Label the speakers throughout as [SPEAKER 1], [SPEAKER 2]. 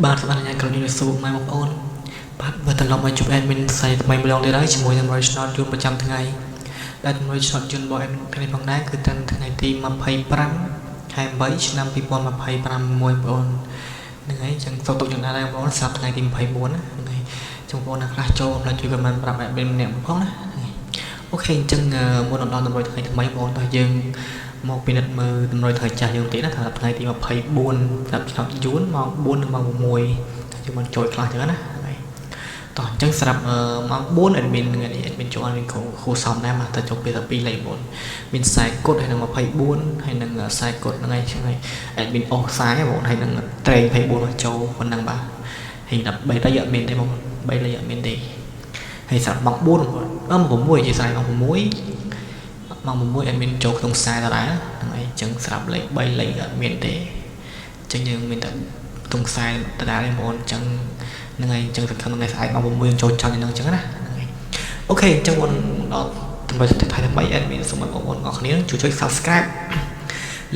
[SPEAKER 1] បាទសម្រាប់ញ៉ាំក្រុមជំរាបសួរម៉ែបងប្អូនបាទវិលត្រឡប់មកជួប admin ផ្សាយថ្មីម្ដងទៀតហើយជាមួយនឹងរយឆ្នោតយួនប្រចាំថ្ងៃដែលតម្រុយឆ្នោតយួនរបស់ admin ថ្ងៃនេះផងដែរគឺតាំងថ្ងៃទី25ខែ8ឆ្នាំ2025មួយបងប្អូនហ្នឹងហើយចឹងសូមទុកចំណាយដែរបងប្អូនសម្រាប់ថ្ងៃទី24ណាហ្នឹងហើយចឹងបងប្អូនណាខ្លះចូលកុំភ្លេចជួយ comment ប្រាប់ admin ម្នាក់ផងណាហ្នឹងហើយ OK អញ្ចឹងមុននឹងដល់តម្រុយថ្ងៃថ្មីបងប្អូនតោះយើងមកពិនិត្យមើលតម្រុយថ្ងៃចាស់យើងបន្តិចណាថាថ្ងៃទី24សម្រាប់ឆ្នោតយួនម៉ោង4និងម៉ោង6យើងបានចូលខ្លះចឹងណាហ្នឹងហើយតោះអញ្ចឹងសម្រាប់ម៉ោង4 admin ថ្ងៃនេះ admin ចូល admin គ្រូសំដែរមកតែចូលពេលតែ2លេខ9មានខ្សែគុតហើយនឹង24ហើយនឹងខ្សែគុតហ្នឹងហើយចឹងហើយ admin អូសខ្សែបងហើយនឹងត្រេង24មកចូលប៉ុណ្ណឹងបាទហើយ13លេខអត់មានទេបង3លេខអត់មានទេហើយសម្រាប់ម៉ោង4បងអឺម៉ោង6ជាស្រ័យម៉ោង6ម៉ោង6 admin ចូលក្នុងខ្សែដដែលហ្នឹងហើយអញ្ចឹងស្រាប់លេខ3លេខអត់មានទេអញ្ចឹងយើងមានតែក្នុងខ្សែដដែលទេបងប្អូនអញ្ចឹងហ្នឹងហើយអញ្ចឹងសង្ឃឹមថ្ងៃស្អែកម៉ោង6យើងចូលចាំហ្នឹងអញ្ចឹងណាហ្នឹងហើយ OK អញ្ចឹងមុនដល់តម្រុយថៃថ្មី admin សូមឲ្យបងប្អូនអរគ្នាជួយចុច subscribe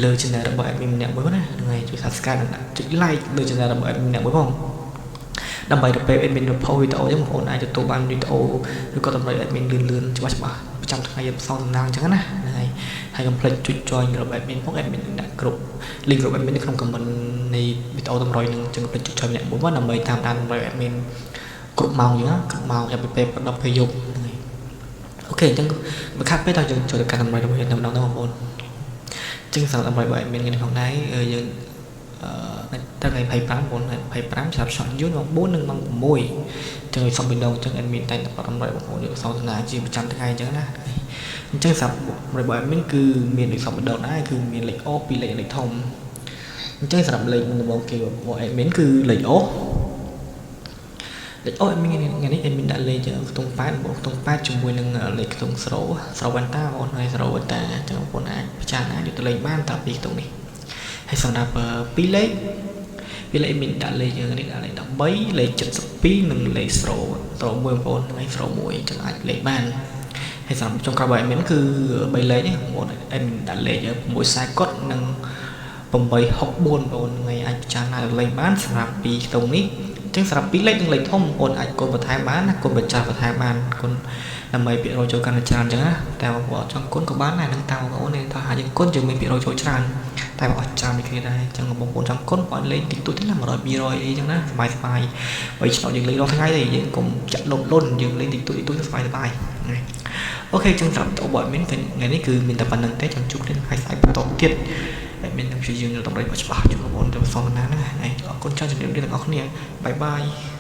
[SPEAKER 1] លើ channel របស់ admin ម្នាក់មួយណាហ្នឹងហើយជួយ subscribe និងចុច like លើ channel របស់ admin ម្នាក់មួយផងដើម្បីដល់ពេល admin ផុសវីដេអូអញ្ចឹងបងប្អូនអាចទទួលបានវីដេអូឬក៏តម្រុយ admin លឿនលឿនច្បាស់ច្បាស់ប្រចាំថ្ងៃយើងផ្សងសំណាងអញ្ចឹងណាហ្នឹងហើយហើយកុំភ្លេចចុច join ក្រុម admin ផង admin នឹងដាក់គ្រប់ link ក្រុម admin នៅក្នុង comment នៃវីដេអូតម្រុយនឹងអញ្ចឹងកុំភ្លេចចុច join ម្នាក់មួយមកដើម្បីតាមដានតម្រុយ admin គ្រប់ម៉ោងអញ្ចឹងណាគ្រប់ម៉ោងចាប់ពីពេល10ពេលយប់ហ្នឹងហើយ OK អញ្ចឹងបើខាត់ពេលតើយើងចូលទៅកាន់តម្រុយរបស់យើងតែម្ដងទៅបងប្អូនអញ្ចឹងសម្រាប់តម្រុយរបស់ admin ថ្ងៃនេះផងដែរយើងអឺតែថ្ងៃ25បង25សម្រាប់ shot យូនម៉ោង4និងម៉ោង6អញ្ចឹងឲ្យសុំពីដងអញ្ចឹង admin តែងតែតម្រុយបងប្អូនយកសោធនាជាប្រចាំថ្ងៃអញ្ចឹងណាអញ្ចឹងសម្រាប់តម្រុយរបស់ admin គឺមានដូចសពម្ដងដែរគឺមានលេខអូពីរលេខលេខធំអញ្ចឹងសម្រាប់លេខដំបូងគេរបស់ admin គឺលេខអូលេខអូ admin ថ្ងៃនេះ admin ដាក់លេខខ្ទង់8បងខ្ទង់8ជាមួយនឹងលេខខ្ទង់0 0វ៉ាន់តាបងប្អូនហើយ0វ៉ាន់តាអញ្ចឹងបងប្អូនអាចពិចារណាយកទៅលេងបានតាមពីខ្ទង់នេះហើយសម្រាប់2លេខពីលេខមានដាក់លេខនេះដាក់លេខ13លេខ72និងលេខ0 01បងប្អូនថ្ងៃ01អញ្ចឹងអាចលេខបានហើយសម្រាប់ចុងក្រោយរបស់ admin គឺ3លេខនេះបងប្អូន admin ដាក់លេខ6ខ្សែកុដនិង864បងប្អូនថ្ងៃអាចពិចារណាលេខបានសម្រាប់ពីខ្ទង់នេះអញ្ចឹងសម្រាប់ពីរលេខនិងលេខធំបងប្អូនអាចគុណបន្ថែមបានណាគុណបញ្ច្រាស់បន្ថែមបានគុណដើម្បីភាគរយចូលកាន់តែច្រើនអញ្ចឹងណាតែបងប្អូនចង់គុណក៏បានដែរនឹងតាមបងប្អូននេះថាយើងគុណយើងមានភាគរយចូលច្រើនតែបើអត់ច្រើនដូចគ្នាដែរអញ្ចឹងបងប្អូនចង់គុណបងលេងតិចតួចទេណា100 200អីចឹងណាសប្បាយសប្បាយបើឆ្នោតយើងលេងរាល់ថ្ងៃទេយើងកុំចាក់លុបលុនយើងលេងតិចតួចតិចតួចសប្បាយសប្បាយ OK អញ្ចឹងសម្រាប់វីដេអូរបស់ admin ថ្ងៃនេះគឺមានតែប៉ុណ្្នឹងទេចាំជួបគ្នាថ្ងៃស្អែកបន្តទៀត admin នឹងព្យាយាមតម្រូវច្បាស់ជូនបងប្អូនទៅសងណាណាអរគុណច្រើនជំរាបលាទាំងអស់គ្នាbye bye.